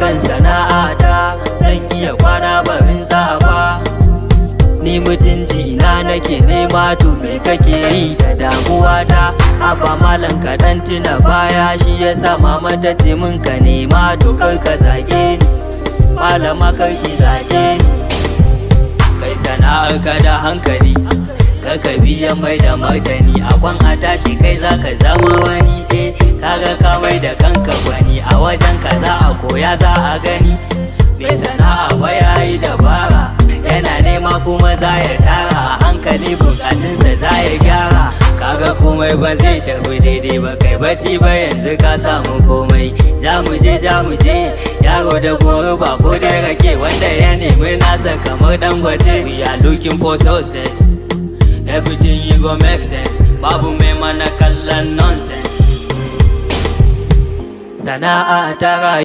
Akan sana'ata zan iya kwana barin ba. Ni mutunci na nake nema, to me kake yi da damuwa ta? Haba malam, ka dan tuna baya, shi yasa mama ta ce min ka nema. To kar ka zage ni, malama, kar ki zage ni. Kai sana'ar ka da hankali, kar ka biya mai da martani. A kwan a tashi kai za ka zama wani. Eh, kaga ka mai da kanka gwani, a wajen ka za a koya, za a gani. Mai sana'a ba yayi dabara, yana nema kuma za ya tara, a hankali bukatunsa za ya gyara. Kaga komai ba zai tafi daidai ba, kai bacci ba, yanzu ka samu komai. Ja mu je, ja mu je, yaro da goro ba ko da rake, wanda ya nemi nasa kamar Dangote. We are looking for success, everything you go make sense, babu mai mana kallon nonsense. Sana'a ta.